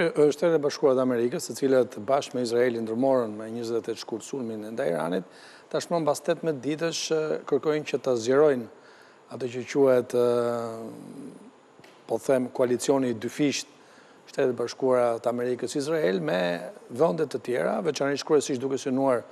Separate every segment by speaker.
Speaker 1: Shtetet e Bashkuara të Amerikës, të cilët bashkë me Izraelin ndërmorën me 28 shkurt sulmin ndaj Iranit, tashmë mbas 18 ditësh kërkojnë që ta zgjerojnë atë që quhet po them koalicioni i dyfishtë Shtetet e Bashkuara të Amerikës Izrael me vende të tjera, veçanërisht kryesisht duke synuar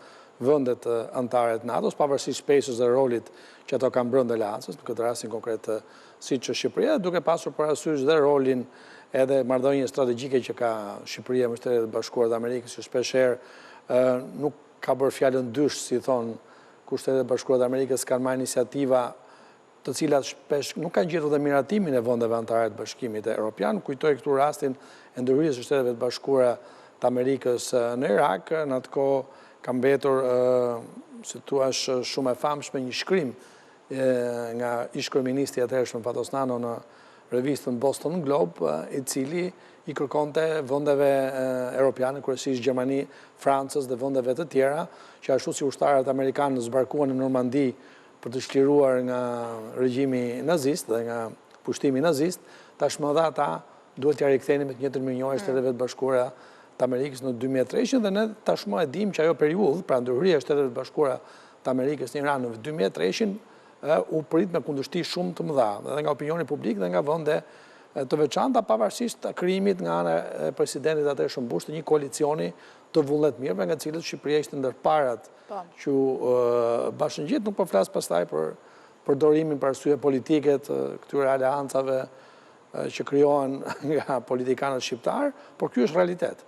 Speaker 1: vendet anëtare të NATO-s, pavarësisht peshës dhe rolit që ato kanë brenda aleancës, në këtë rastin konkret siç është Shqipëria, duke pasur parasysh dhe rolin edhe marrëdhënie strategjike që ka Shqipëria me Shtetet e Bashkuara të Amerikës, që shpeshherë nuk ka bërë fjalën dysh, si thonë, kur Shtetet e Bashkuara të Amerikës kanë marrë iniciativa të cilat shpesh nuk kanë gjetur dhe miratimin e vendeve anëtare të Bashkimit Europian. Kujtoj këtu rastin e ndërhyrjes së Shteteve të Bashkuara të Amerikës në Irak, në atë kohë ka mbetur, si thua, shumë e famshme një shkrim nga ish-kryeministri i atëhershëm Fatos Nano në revistën Boston Globe, i cili i kërkonte vendeve europiane, kryesisht Gjermani, Francës dhe vendeve të tjera, që ashtu si ushtarët amerikanë zbarkuan në Normandi për të çliruar nga regjimi nazist dhe nga pushtimi nazist, tashmë dhe ata duhet t'ia rikthenin me të njëjtën mirënjohje Shteteve të Bashkuara të Amerikës në 2003 dhe ne tashmë e dimë që ajo periudhë, pra ndërhyrja e Shteteve të Bashkuara të Amerikës në Iran në 2003 u prit me kundërshti shumë të mëdha, edhe nga opinioni publik dhe nga vende të veçanta, pavarësisht krijimit nga ana e presidentit atëhershëm Bush të një koalicioni të vullnetmirëve, nga të cilët Shqipëria ishte ndër parat po. që u bashkëngjit, nuk po flas pastaj për përdorimin për arsye politike të këtyre aleancave që krijohen nga politikanët shqiptarë, por ky është realitet.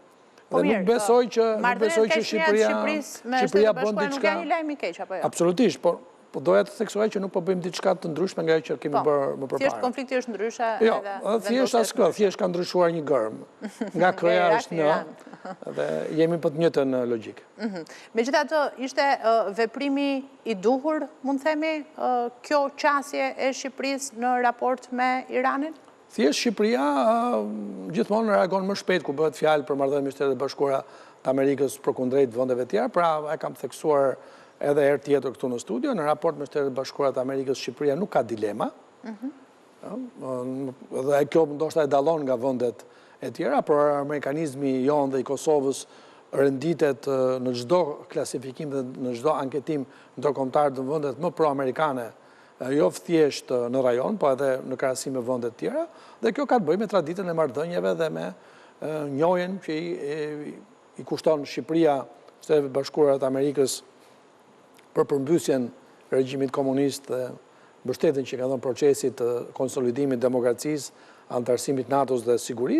Speaker 2: Po
Speaker 1: dhe nuk besoj që nuk besoj që
Speaker 2: Shqipëria Shqipëria bën diçka. Nuk janë një lajm i keq apo jo?
Speaker 1: Absolutisht, por po doja të theksoja që nuk po bëjmë diçka të ndryshme nga ajo që kemi po, bërë më përpara.
Speaker 2: Thjesht konflikti është ndryshe
Speaker 1: jo, edhe thjesht as kë, thjesht ka ndryshuar një gërmë. Nga K-ja është N dhe jemi po të njëjtën logjikë.
Speaker 2: Mhm. Megjithatë, ishte veprimi i duhur, mund të themi, kjo qasje e Shqipërisë në raport me Iranin?
Speaker 1: Thjesht Shqipëria gjithmonë reagon më shpejt kur bëhet fjalë për marrëdhënie me Shtetet e Bashkuara të Amerikës përkundrejt vendeve të tjera, pra e kam theksuar edhe herë tjetër këtu në studio, në raport me Shtetet e Bashkuara të Amerikës Shqipëria nuk ka dilema. Mhm. Dhe kjo ndoshta e dallon nga vendet e tjera, por amerikanizmi jonë dhe i Kosovës renditet në çdo klasifikim dhe në çdo anketim ndërkombëtar të vendet më pro-amerikane jo thjesht në rajon, po edhe në krahasim me vende të tjera, dhe kjo ka të bëjë me traditën e marrëdhënieve dhe me njohjen që i kushton Shqipëria Shteteve të Bashkuara të Amerikës për përmbysjen e regjimit komunist dhe mbështetjen që ka dhënë procesit të konsolidimit demokracisë, anëtarësimit NATO-s dhe sigurisë.